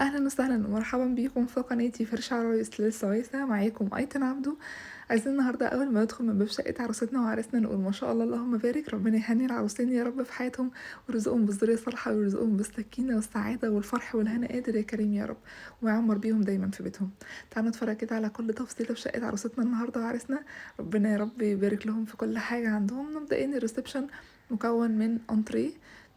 اهلا وسهلا ومرحبا بيكم في قناتي فرش عرايس للسويسة. معاكم ايتن عبده. عايزين النهارده اول ما ندخل من باب شقه عروستنا وعريسنا نقول ما شاء الله اللهم بارك، ربنا يهني العروسين يا رب في حياتهم ويرزقهم بالذريه الصالحة ويرزقهم بالسكينة والسعادة والفرح والهنا، قادر يا كريم يا رب، ويعمر بيهم دايما في بيتهم. تعالوا نتفرج كده على كل تفصيله في شقه عروستنا النهارده وعريسنا، ربنا يا رب يبارك لهم في كل حاجة عندهم. مبدئيا ال reception مكون من انتريه،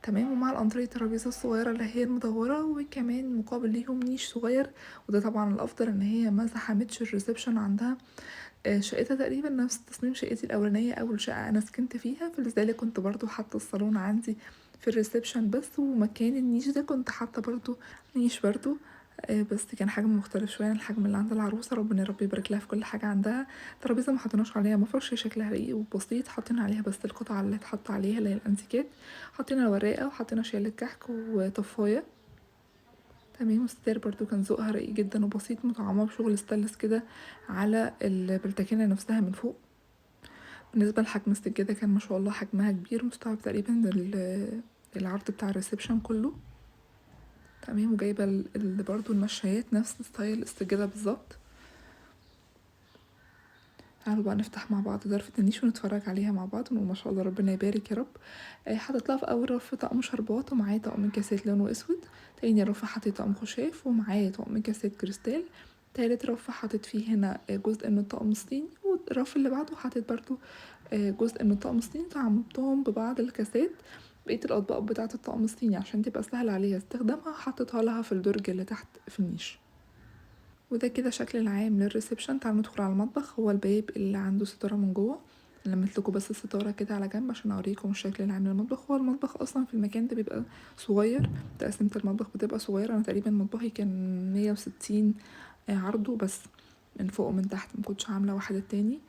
تمام، ومع الانتريه الترابيزة الصغيرة اللي هي المدوره، وكمان مقابل ليهم نيش صغير، وده طبعا الافضل ان هي ما زحمتش ال reception عندها. شقتها تقريبا نفس تصميم شقتي الاولانية، اول شقه انا سكنت فيها، فلذلك كنت برضو حاطه الصالون عندي في ال reception بس، ومكان النيش ده كنت حاطه برضو نيش برضو، بس كان حجم مختلف شوية عن الحجم اللي عند العروسة. ربنا يا رب يبارك لها في كل حاجة عندها. ترابيزة ما حطيناش عليها مفرش، شكلها رقيق وبسيط، حطينا عليها بس القطعة اللي اتحط عليها اللي هي الانتيكات، حطينا الورقة وحطينا شاله كحك وطفايه، تمام. والستار برضو كان ذوقها رقيق جدا وبسيط، مطعمه بشغل ستانلس كده على البلتكنه نفسها من فوق. بالنسبة لحجم السجادة كان ما شاء الله حجمها كبير، مستوعب تقريبا العرض بتاع ال reception كله، تمام. وجايبه برضو المشايات نفس style السجادة بالظبط. تعالوا بقى نفتح مع بعض ظرفة النيش ونتفرج عليها مع بعض ونقول ما شاء الله ربنا يبارك يا رب. حطيت لها في اول رف طقم شربات ومعاه طقم كاسات لونه اسود، تاني رف حطيت طقم خشاف ومعاه طقم كاسات كريستال، تالت رف حطيت فيه هنا جزء من الطقم الصيني، والرف اللي بعده حطيت برضو جزء من الطقم الصيني، طعمتهم ببعض الكاسات. بقية الأطباق بتاعة الطقم الصيني عشان تبقى سهل عليها استخدامها حطيتها لها في الدرج اللي تحت في النيش. وده كده شكل العام لل reception. تعالوا ندخل على المطبخ. هو الباب اللي عنده ستارة من جوه، لميت لكم بس الستارة كده على جنب عشان اوريكم الشكل العام للمطبخ. هو المطبخ اصلا في المكان ده بيبقى صغير، تقسيمة المطبخ بتبقى صغيرة. انا تقريبا مطبخي كان 160 عرضه بس من فوق ومن تحت، ما كنتش عاملة واحدة تاني،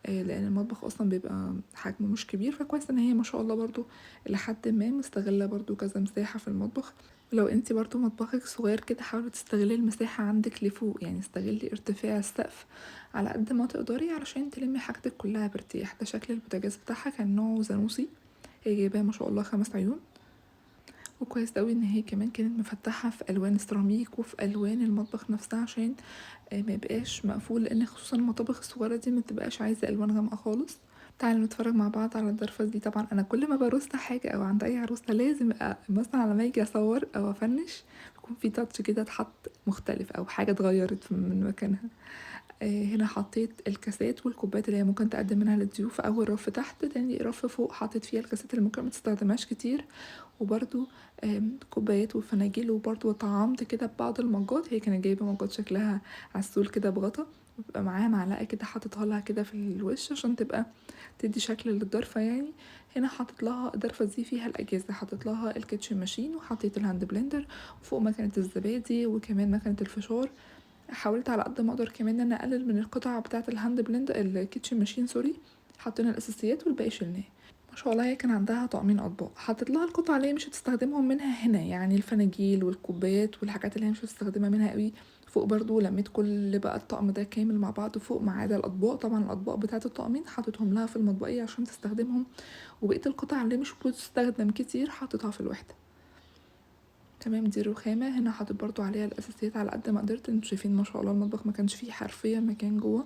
لان المطبخ اصلا بيبقى حجمه مش كبير. فكويس ان هي ما شاء الله برضو لحد ما مستغلة برضو كذا مساحة في المطبخ. لو انتي برضو مطبخك صغير كده حاولي تستغلي المساحة عندك لفوق، يعني استغلي ارتفاع السقف على قد ما تقدري علشان تلمي حاجتك كلها بارتياح. ده شكل البوتاجاز بتاعها، كان نوعه زانوسي، هي جايباه ما شاء الله 5 عيون. وكويس قوي ان هي كمان كانت مفتحة في الوان السيراميك وفي الوان المطبخ نفسها عشان ما يبقاش مقفول، لان خصوصا المطابخ الصغيرة دي ما تبقاش عايزه الوان غامقه خالص. تعالوا نتفرج مع بعض على الضرفه دي. طبعا انا كل ما برص حاجة او عند اي عروسه لازم مثلا على ما اجي اصور او افنش يكون في touch كده اتحط مختلف او حاجة اتغيرت من مكانها. هنا حطيت الكاسات والكوبايات اللي هي ممكن تقدم منها للضيوف، اول رف تحت، تاني رف فوق حطيت فيها الكاسات اللي ممكن ما تستخدمهاش كتير، وبرده كوبايات وفناجيل، وبرده طعمت كده ببعض المجات. هي كانت جايبه مجات شكلها عسول كده بغطا، وبيبقى معاها معلقه كده حاططها لها كده في الوش عشان تبقى تدي شكل للضرفه يعني. هنا حاطط لها الضرفه دي فيها الاجهزة، حاطط لها ال kitchen machine، وحطيت ال hand blender، وفوق مكنه الزبادي، وكمان مكنه الفشار. حاولت على قد ما اقدر كمان ان انا اقلل من القطع بتاعه ال hand blender ال kitchen machine sorry. حطينا الاساسيات والباقي شلناه. ما شاء الله هي كان عندها طقمين اطباق، حطيت لها القطع اللي هي مش هتستخدمهم منها هنا، يعني الفناجيل والكوبايات والحاجات اللي هي مش هتستخدمها منها قوي. فوق برضو لميت كل بقى الطقم ده كامل مع بعض فوق ما عدا الاطباق. طبعا الاطباق بتاعه الطقمين حطيتهم لها في المطبقيه عشان تستخدمهم، وبقية القطع اللي مش بتستخدم كتير حطيتها في الوحدة، تمام. دي الرخامه هنا حاطط برضو عليها الاساسيات على قد ما قدرت. انتوا شايفين ما شاء الله المطبخ ما كانش فيه حرفيا مكان جوه،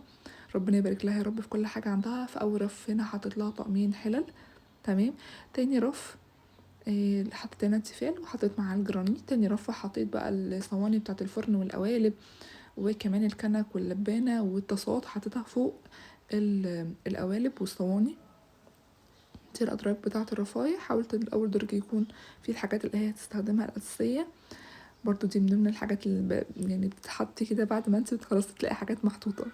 ربنا يبارك لها يا رب في كل حاجة عندها. في اول رف هنا حاطط لها طقمين حلل، تمام. تاني رف حطيت هنا تيفال وحطيت معاه الجرانيت. تاني رف حطيت بقى الصواني بتاعه الفرن والقوالب، وكمان الكنك واللبانه والطاسات حطيتها فوق القوالب والصواني. دي الأدراج بتاعة الرفايع. حاولت الأول درج يكون فيه الحاجات اللي هي هتستخدمها الأساسية، برضو دي من ضمن الحاجات اللي يعني بتتحط كده بعد ما انت خلاص تلاقي حاجات محطوطة.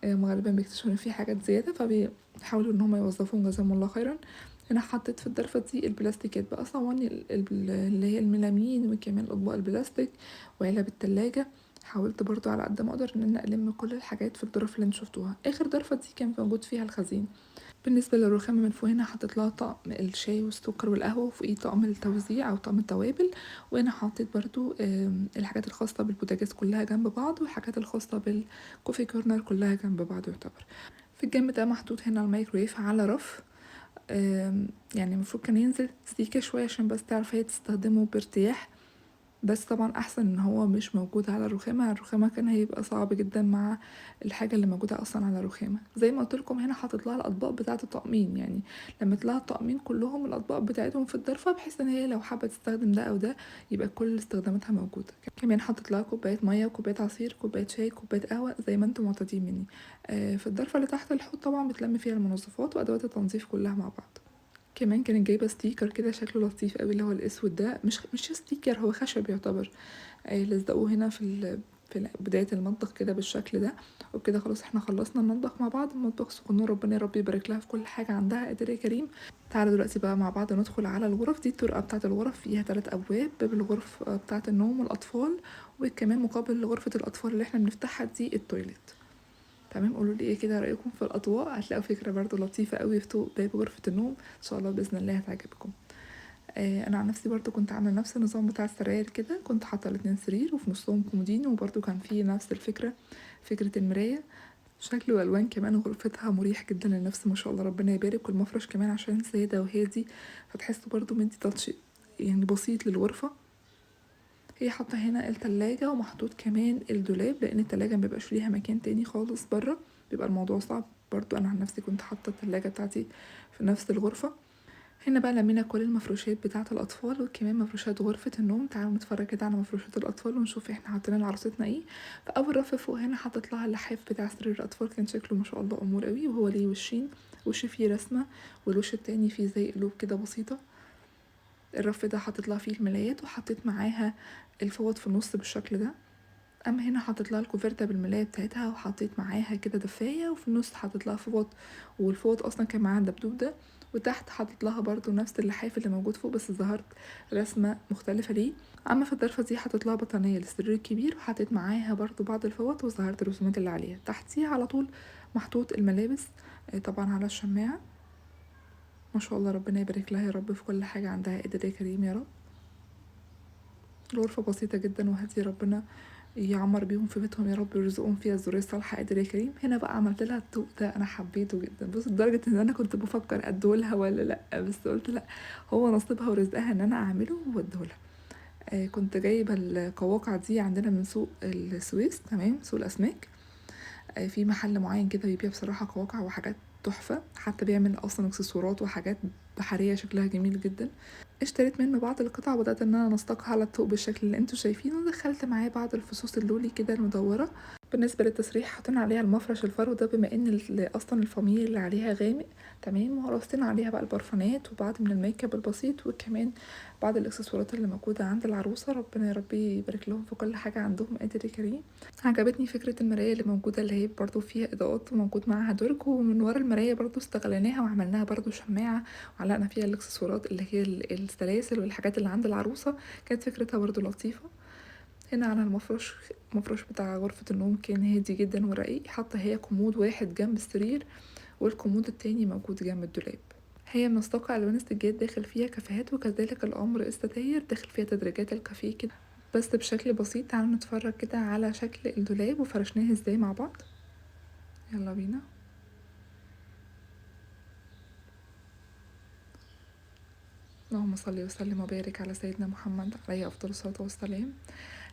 غالبا بيكتشفوا ان في حاجات زيادة فبيحاولوا ان هم يوظفوهم، جزاهم الله خيرا. هنا حطيت في الضرفة دي البلاستيكات بقى، صواني اللي هي الميلامين، وكمان اطباق البلاستيك وعلب التلاجة. حاولت برضو على قد ما اقدر ان انا الم كل الحاجات في الظرف اللي انتوا شفتوها. اخر ضرفة دي كان موجود فيها الخزين. بالنسبة للرخامة من فوق هنا حطيت لها طقم الشاي والسكر والقهوة، وفوقيه طقم التوزيع أو طقم التوابل. وهنا حطيت برضو الحاجات الخاصة بالبوتاجاز كلها جنب بعض، والحاجات الخاصة بال coffee corner كلها جنب بعض يعتبر. في الجنب ده محطوط هنا الميكرويف على رف، يعني المفروض كان ينزل سيكة شوية عشان بس تعرف هي تستخدمه بارتياح. بس طبعا احسن ان هو مش موجود على الرخامه. على الرخامه كان هيبقى صعب جدا مع الحاجة اللي موجودة اصلا على الرخامه. زي ما قلت لكم هنا حاطط لها الاطباق بتاعه التطقيم، يعني لمت لها الطقمين كلهم الاطباق بتاعتهم في الضرفه، بحيث ان هي لو حابة تستخدم ده او ده يبقى كل استخداماتها موجودة. كمان حاطط لها كوباية مية وكوبايه عصير، كوباية شاي، كوباية قهوة، زي ما انتم معتادين مني. في الضرفه اللي تحت الحوض طبعا بتلم فيها المنظفات وادوات التنظيف كلها مع بعض. كمان كانت جايبه sticker كده شكله لطيف قوي، اللي هو الاسود ده، مش sticker، هو خشب يعتبر، لزقوه هنا في بداية المطبخ كده بالشكل ده. وبكده خلاص احنا خلصنا المطبخ مع بعض. المطبخ سخنون، ربنا يا رب يبارك لها في كل حاجة عندها، قادر يا كريم. تعالوا دلوقتي بقى مع بعض ندخل على الغرف. دي الطرقه بتاعه الغرف، فيها 3 ابواب، باب الغرف بتاعه النوم والاطفال، وكمان مقابل لغرفة الاطفال اللي احنا بنفتحها دي ال toilet. تمام، قولوا لي ايه كده رايكم في الاضواء؟ هتلاقوا فكرة برضو لطيفة قوي في طوق باب غرفة النوم، ان شاء الله باذن الله هتعجبكم. انا عن نفسي برضو كنت عامله نفس النظام بتاع السراير كده، كنت حاطه الاتنين سرير وفي نصهم كومودينو، وبرضو كان فيه نفس الفكرة، فكرة المراية. شكل والوان كمان غرفتها مريح جدا للنفس ما شاء الله، ربنا يبارك. والمفرش كمان عشان ساده وهادي، فتحسوا برضو مدي تاتش يعني بسيط للغرفة. هي حاطه هنا التلاجة ومحطوط كمان الدولاب، لان التلاجة مبيبقاش ليها مكان تاني خالص بره، بيبقى الموضوع صعب. برضو انا عن نفسي كنت حاطه التلاجة بتاعتي في نفس الغرفة. هنا بقى لمينا كل المفروشات بتاعه الاطفال وكمان مفروشات غرفة النوم. تعالوا نتفرج كده على مفروشات الاطفال ونشوف احنا حاطين لعروستنا ايه. فاول رف فوق هنا حطيت لها اللحاف بتاع سرير الاطفال، كان شكله ما شاء الله امور قوي، وهو ليه وشين، وش فيه رسمه والوش التاني فيه زي قلوب كده بسيطة. الرف ده حطيت لها فيه الملايات وحطيت معاها الفوط في النص بالشكل ده. اما هنا حطيت لها الكوفرته بالملايه بتاعتها وحطيت معاها كده دفايه، وفي النص حطيت لها فوط، والفوط اصلا كان معاها الدبدوب ده. وتحت حطيت لها برضو نفس اللحاف اللي موجود فوق بس ظهرت رسمه مختلفة ليه. اما في الضرفه دي حطيت لها بطانيه للسرير الكبير وحطيت معاها برضو بعض الفوط وظهرت الرسومات اللي عليها. تحتيها على طول محطوط الملابس طبعا على الشماعه. ما شاء الله ربنا يبارك لها يا رب في كل حاجة عندها، قادر يا كريم يا رب. الغرفة بسيطة جدا وهاديه، ربنا يعمر بيهم في بيتهم يا رب، ويرزقهم فيها الذرية الصالحة قادر يا كريم. هنا بقى عملت لها الطوق ده، انا حبيته جدا، بصوا لدرجة ان انا كنت بفكر اديهولها ولا لا، بس قلت لا هو نصيبها ورزقها ان انا اعمله واديهولها. كنت جايبه القواقع دي عندنا من سوق السويس، تمام، سوق الاسماك. في محل معين كده بيبيع بصراحة قواقع وحاجات تحفة، حتى بيعمل اصلا اكسسوارات وحاجات بحرية شكلها جميل جدا. اشتريت منه بعض القطع وبدات ان انا انسقها على الطوق بالشكل اللي انتوا شايفينه، ودخلت معاه بعض الفصوص اللولي كده المدوره. بالنسبة للتسريح حطينا عليها المفرش الفرو ده، بما ان اصلا الفاميل اللي عليها غامق، تمام، ورصينا عليها بقى البرفانات وبعض من الميك اب البسيط وكمان بعض الاكسسوارات اللي موجودة عند العروسة. ربنا يا رب يبارك لهم في كل حاجة عندهم قادر يا كريم. عجبتني فكرة المراية اللي موجودة اللي هي برضو فيها اضاءات وموجود معاها درج، ومن ورا المراية برضو استغليناها وعملناها برضو شماعة وعلقنا فيها الاكسسوارات اللي هي السلاسل والحاجات اللي عند العروسة، كانت فكرتها برضو لطيفة. هنا على المفرش، المفرش بتاع غرفة النوم كان هادي جدا ورقيق، حاطة هي كومود واحد جنب السرير والكومود التاني موجود جنب الدولاب. هي منسقة ألوان السجاد داخل فيها كافيهات، وكذلك الأمر الستاير داخل فيها تدريجات الكافيه كده بس بشكل بسيط. تعالوا نتفرج كده على شكل الدولاب وفرشناه ازاي مع بعض، يلا بينا. اللهم صل وسلم وبارك على سيدنا محمد عليه افضل الصلاة والسلام.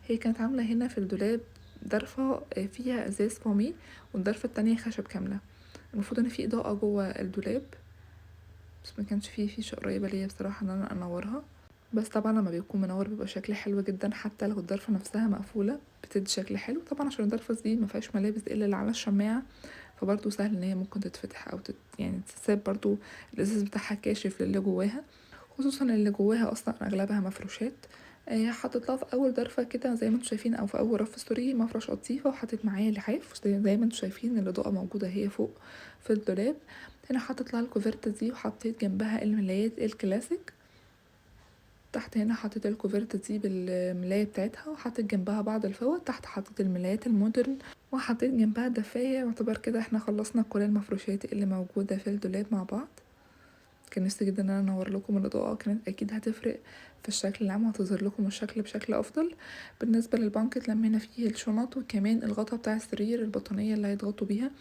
هي كانت عامله هنا في الدولاب ضرفه فيها ازاز فومي والضرفه التانية خشب كاملة. المفروض ان في اضاءه جوه الدولاب بس ما كانش فيه فيشه قريبه ليا بصراحة ان انا انورها، بس طبعا لما بيكون منور بيبقى شكل حلو جدا، حتى لو الضرفه نفسها مقفولة بتدي شكل حلو. طبعا عشان الضرفه دي ما فيهاش ملابس الا اللي على الشماعه، فبرضه سهل ان هي ممكن تتفتح او يعني تتساب، برضه الازاز بتاعها كاشف للي جواها، خصوصا اللي جواها اصلا اغلبها مفروشات. حطيت لها في اول ضرفه كده زي ما انتم شايفين، او في اول رف sorry، مفرش قطيفة، وحطيت معايا لحاف زي ما انتم شايفين الاضاءة موجودة هي فوق في الدولاب. هنا حطيت لها الكوفرته دي وحطيت جنبها الملايات الكلاسيك. تحت هنا حطيت الكوفرته دي بالملايه بتاعتها وحطيت جنبها بعض الفوط. تحت حطيت الملايات ال modern وحطيت جنبها دفايه. يعتبر كده احنا خلصنا كل المفروشات اللي موجودة في الدولاب مع بعض. كان نفسي جدا ان انا انور لكم الاضاءة، كانت اكيد هتفرق في الشكل العام وهتظهر لكم الشكل بشكل افضل. بالنسبة للبانكت لمينا فيه الشنط وكمان الغطا بتاع السرير، البطانيه اللي هيضغطوا بيها.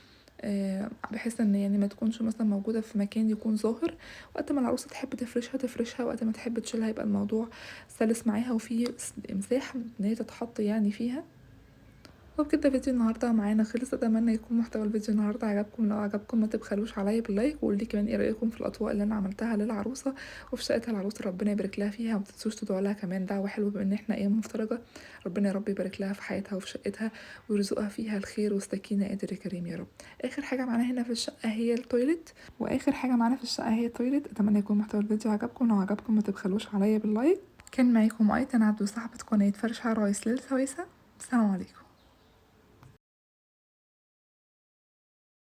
بحيث ان يعني ما تكونش مثلا موجودة في مكان يكون ظاهر. وقت ما العروسة تحب تفرشها تفرشها، وقت ما تحب تشيلها يبقى الموضوع سلس معاها وفي مساحة ان هي تتحط يعني فيها. وبكده فيديو النهارده معانا خلص. اتمنى يكون محتوى الفيديو النهارده عجبكم. لو عجبكم ما تبخلوش عليا بال like، وقولوا لي كمان ايه رايكم في الاطواق اللي انا عملتها للعروسه وفي شقتها العروسة، ربنا يبارك لها فيها. وما تنسوش تدعوا لها كمان دعوه حلوة، بما ان احنا ايام مفترجه، ربنا يا رب يبارك لها في حياتها وفي شقتها ويرزقها فيها الخير والسكينة قادر يا كريم يا رب. اخر حاجة معانا هنا في الشقة هي ال toilet، واخر حاجة معانا في الشقة هي ال toilet. اتمنى يكون محتوى الفيديو عجبكم. لو عجبكم ما تبخلوش عليا بال like. كان معاكم ايتن عبدو صاحبه قناة فرش عرايس للسويسه. السلام عليكم.